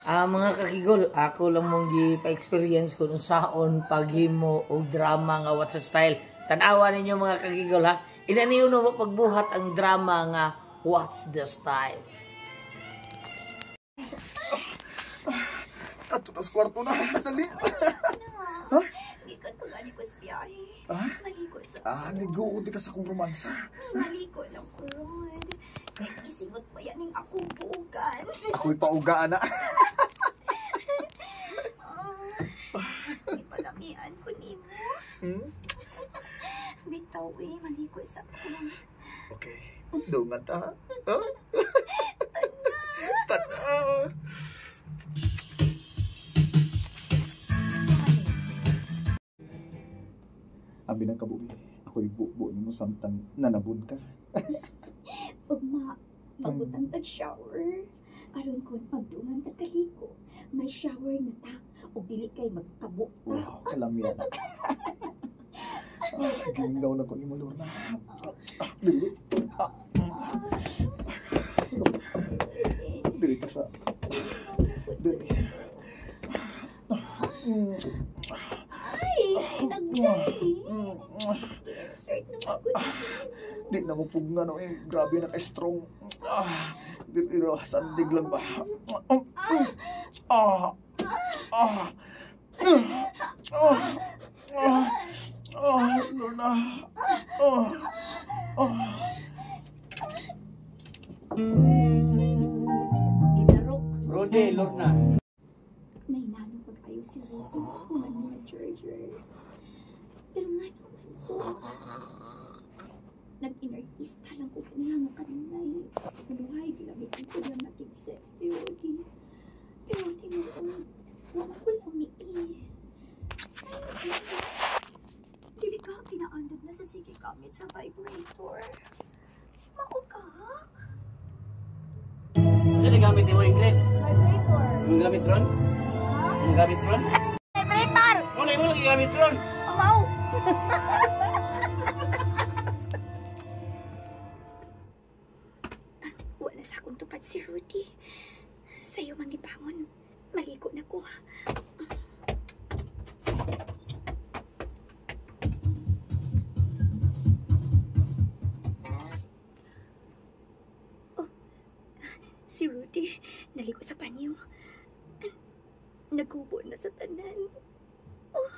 Ah, mga kakigol, ako lang mong gi-pa-experience kung unsaon paghimo og drama nga What's the Style. Tan-awa ninyo, mga kakigol, ha. Ina niyo no pagbuhat ang drama nga What's the Style. Ato tas kwarto na. Dali. Ha? Gikan pa gani ko sa biyahe. Ha? Maligo sa Ah, ligo di ka sa kong romansa. Maligo lang ko ron. Kay gisingot pa yan ning akong bugan. Ako'y paugaan na. Ah, ipalamian ko nimo. Bitaw eh, maligo sa ko. Okay. Dungan ta. Ha? Tana. Abi ng kabuhi, ako'y bubo nimo samtang nanabon ka. Ugma, magbutang tag shower. Aron kon pagdungan tag kaliko, may shower na ta ug dili kay magkabo ta. Wow, kalamian na. Ah, gilingaw na ko ni mo, Lorna. Ah, dili. Ah. Dili ka sa. Dili. Ay, nagday. Insert naman ko na. Di na mo pugna no eh. Grabe na ka-strong. Ah, dili ro, sandig lang ba? Ah. Ah. Ah. Ah. Ah, Lorna. Ah. Ah. Ginarok. Rode, Lorna. Nainano pag-ayo si Rudy. Human mga charger. Pero nga naman ko. Nag-inartista lang ko kaniya nga kanunay. Sa buhay, gilamitan ko lang natin sex si Rudy. Pero ang tinuod, wala ko lami eh. Ay, dili ka kinaandog na sa sige gamit sa vibrator. Mao ka? Ano gamit mo, Ingrid? Vibrator. Yung gamit ron? Ha? Yung gamit ron? Vibrator! Wala mo lagi gamit ron. Amaw! Wala sa akong tupad si Rudy. Sa'yo man gibangon. Maligo na ko. Oh, si Rudy, naligo sa banyo. Nagubo na sa tanan. Oh,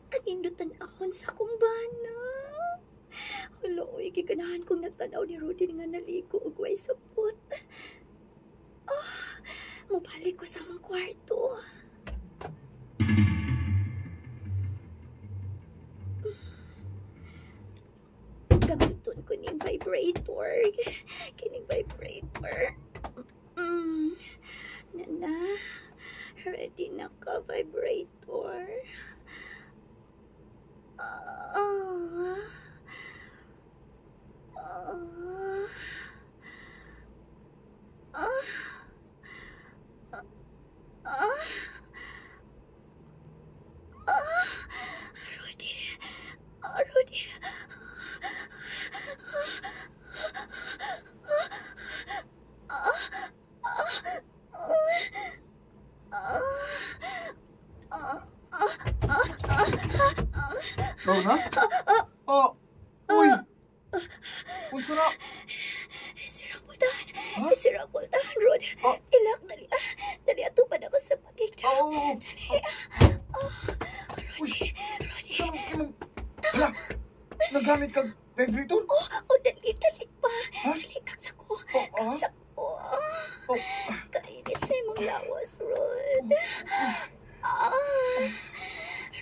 kanindutan akon sa kumbana. Hala, oy, giganahan kong nagtanaw ni Rudy nga naligo og way sapot. Oh, mobalik ko sa among kwarto. Gamiton ko ning vibrator. Kining vibrator. Nana, ready na ka, vibrator. Ah. Ah. Ah. Ah. Ah. Rudy. Ah, Rudy. Ah. Ah. Ah. Ah. Lorna? Oh. Uy. Unsa na? Sirang pultahan. Ha? Sirang pultahan, Rod. Oh. Ilak, dali. Ah. Dali, ato pa na ko sa pagkikta. Oh. Dali. Oh, Rudy. Rudy. Sa imong. Hala. Naggamit kag vibrator? Oh, oh, dali, dali pa. Ha? Dali, kaksa ko. Oh, ah? Kaksa ko. Oh. Kainit sa imong lawas, Rod. Ah.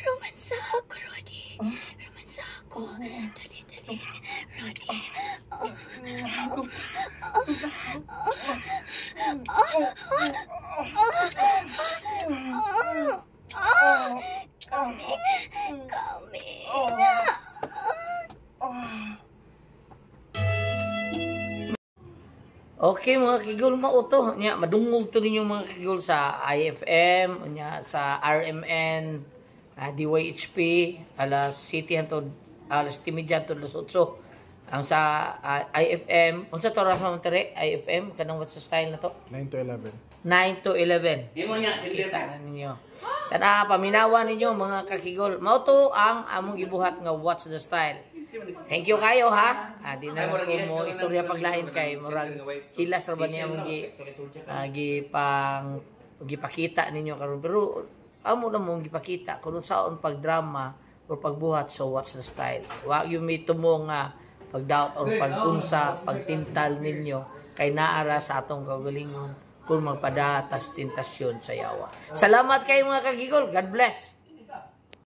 Romansa ako, Rudy. Romansa ako. Dali, dali. Rudy. Ah. Ah. Coming. Coming. Ah. Okay, mga kigol, mao to. Nya madungog to ninyo, mga kigol, sa IFM, nya sa RMN, DYHP alas 7 hantod alas 7:30 hantod alas 8. Ang sa IFM, unsa to oras man tere IFM kanang What's the Style na to? 9 to 11. 9 to 11. Imo niya, silver. Kita na ninyo. Tana, paminawa ninyo, mga kakigol. Mao to ang among gibuhat nga What's the Style. Thank you kayo, ha. Ah, di na lang ko mo istorya paglain kay murag hilas ra ba niya among gi pang gipakita ninyo karon, pero amo na mong gipakita kung unsaon pagdrama or pagbuhat sa What's the Style. Wa yung may tumo nga pagdoubt or pag-unsa, pagtintal ninyo kay naara sa atong kaugalingon kung magpadatas tentasyon sa yawa. Salamat kayo, mga kagigol. God bless.